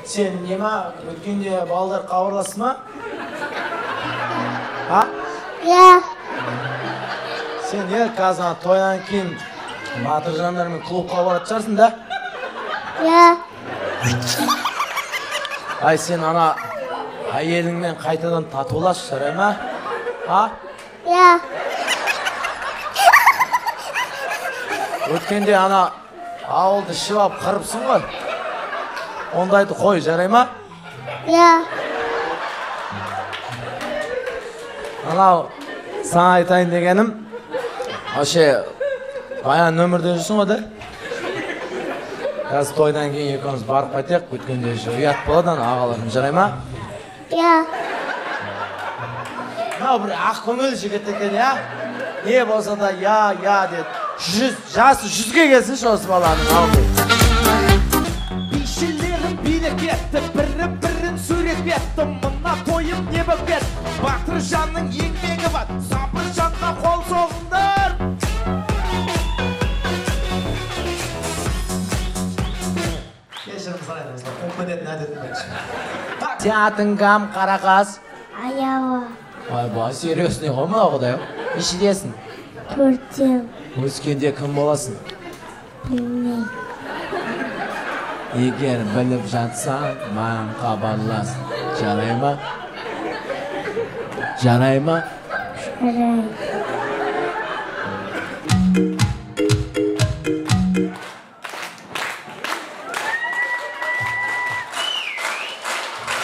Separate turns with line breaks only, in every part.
Сен не ма, өткенде балдар хабарласты ма? А?
Иә.
Сен не, қазір тойдан кейін Батыржандармен клубқа баратын шығарсың да?
Иә.
Ай, сен ана әйеліңмен қайтадан татулас, жарай ма? А?
Иә.
Өткенде ана ауылды ішіп алып қырыпсың ғой. Ондайды қой, жарай ма?
Иә.
Анау, саған айтайын дегенім, вообще, баян нөмірде жүрсің ғой да? Қазір тойдан кейін екеуміз барып қайтайық, өткенде ұят болады ана ағаларым, жарай ма?
Иә.
Мынау бір ақ көңіл жігіт екен, иә? Не болса да, я, я деді. Жасы 100-ге келсінші осы баланың, аумин.
Бишілерім билеп кетті, бірі-бірін сурет етті, мына тойым не боп кетті? Батыржанның еңбегі бар, Сабыржанға қол соғыңдар.
Кешірім сұраймыз, қуып кететін әдетім бар. Сен атың кім, Қарақаз?
Аяла.
Ойбай, серьезный ғой мынау, құдай. Нешедесің?
4-те.
Өскенде кім боласың?
Білмеймін.
Егер біліп жатсаң, маған хабарлас. Жарай ма? Жарай ма?
Жарай.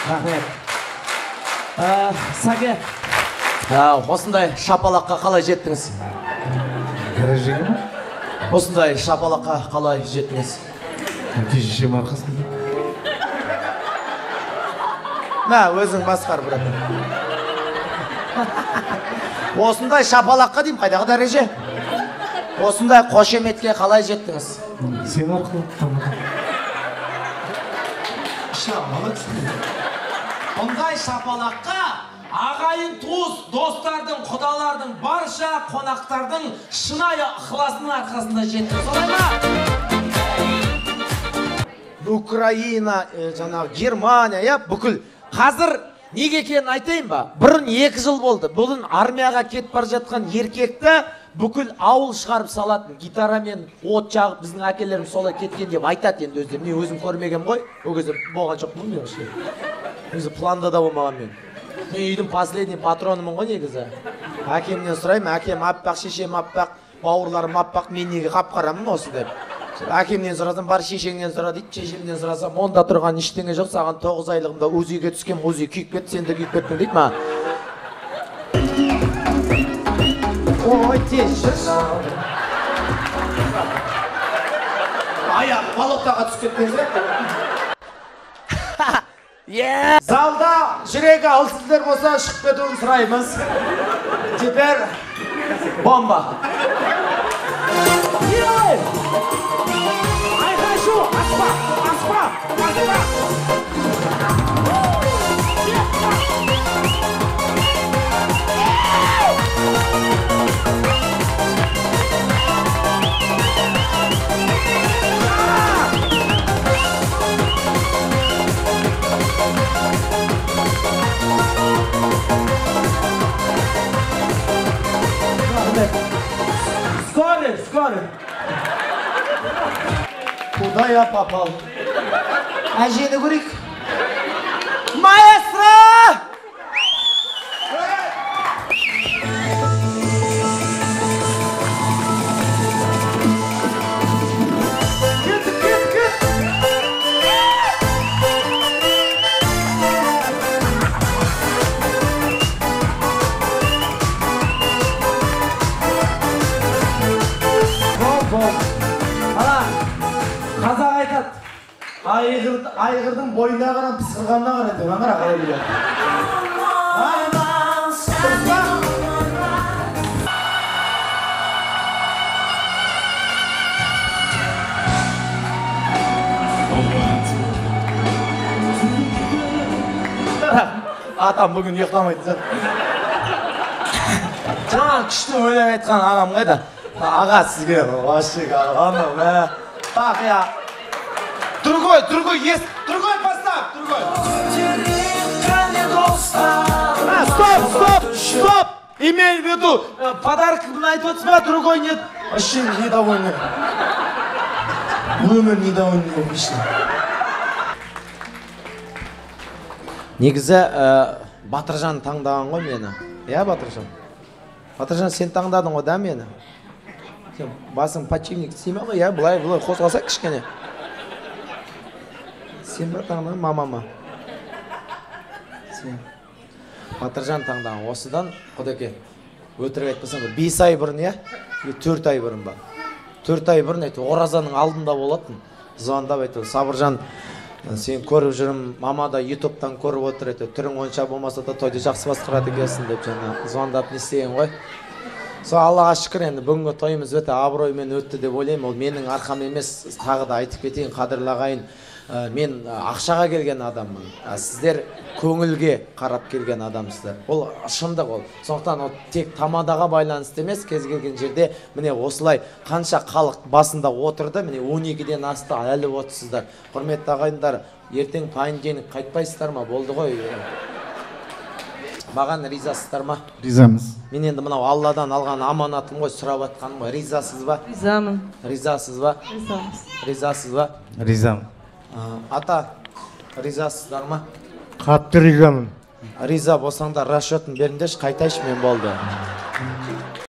Рахмет. Сәке, осындай шапалаққа қалай жеттіңіз?
Гаражға ма?
Осындай шапалаққа қалай жеттіңіз?
Әке шешем арқасында.
Мә, өзің басқар, брат. Осындай шапалаққа деймін, қайдағы дәреже? Осындай қошеметке қалай жеттіңіз?
Сен арқылы.
Бұндай шапалаққа ағайын, туыс, достардың, құдалардың, барша қонақтардың шынайы ықыласының арқасында жетті. Солай ма? Украина, жаңағы Германия, иә, бүкіл. Қазір неге екенін айтайын ба? Бұрын 2 жыл болды. Бүгін армияға кетіп бара жатқан еркекті бүкіл ауыл шығарып салатын, гитарамен от жағып, біздің әкелеріміз солай кеткен деп айтады енді өздері. Мен өзім көрмегем ғой, ол кезде болған жоқпын мен вообще. Өзі планда да болмаған мен. Мен үйдің последний патронымын ғой негізі. Әкемнен сұраймын, әкем аппақ, шешем аппақ, бауырларым аппақ, мен неге қап-қарамын осы деп. Әкемнен сұрасам, бар шешеңнен сұра дейді, шешемнен сұрасам, онда тұрған ештеңе жоқ, саған 9 айлығымда УЗИ-ге түскем, УЗИ күйіп кетті, сен де күйіп кеттің дейді маған. Ой, тез жүрші. Аяғы болотаға түсіп кеткен сияқты. Залда жүрегі әлсіздер болса шығып кетуін сұраймыз. Теперь бомба.
Айқай-шу, аспа, аспа, аспа.
Скорый, скорый. Куда я попал? Әжені көрейік. Маэстро! Кет, кет, кет! Ана, қазақ айтады, айғырдың бойына қарап, пысқырғанына қарайды деп, ана қалай біледі? Дұрыс па? Атам бүгін ұйықтамайтын сияқты. Жаңа күшті өлең айтқан ағам қайда? Аға, сізге вообще ана, мә. Так, я. Другой, другой есть, другой поставь, другой. виду, подарок айтып отырсыз ба, другой нет. Вообще недовольный. Өмір недовольный болып. Негізі Батыржан таңдаған ғой мені. Иә, Батыржан? Батыржан, сен таңдадың ғой да мені? Сен басың подшипник істей ме ғой, иә, былай былай қозғалса кішкене. Сен ба таңдаған, мама ма? Сен. Батыржан таңдаған. Осыдан, құдеке, өтірік айтпасам, 5 ай бұрын, иә? 4 ай бұрын ба? 4 ай бұрын әйтеуір оразаның алдында болатын. Звондап әйтеуір, Сабыржан, сен көріп жүрмін, мама да ютубтан көріп отыр, әйтеуір түрің онша болмаса да тойды жақсы басқарады екенсің деп жаңа звондап не істеген ғой. Сол Аллаға шүкір, енді бүгінгі тойымыз өте абыроймен өтті деп ойлаймын. Ол менің арқам емес, тағы да айтып кетейін, қадірлі ағайын, мен ақшаға келген адаммын, сіздер көңілге қарап келген адамсыздар. Ол шындық ол. Сондықтан ол тек тамадаға байланысты емес, кез келген жерде міне осылай қанша халық басында отырды, міне 12-ден асты, әлі отырсыздар. Құрметті ағайындар, ертең понедельник қайтпайсыздар ма? Болды ғой. Маған ризасыздар ма?
Ризамыз.
Мен енді мынау Алладан алған аманатым ғой, сұрап жатқаным ғой. Ризасыз ба?
Ризамын.
Ризасыз ба?
Ризамыз.
Ризасыз ба?
Ризамын.
Ата, ризасыздар ма?
Қатты ризамын.
Риза болсаңдар расчетін беріңдерші, қайтайыншы мен, болды.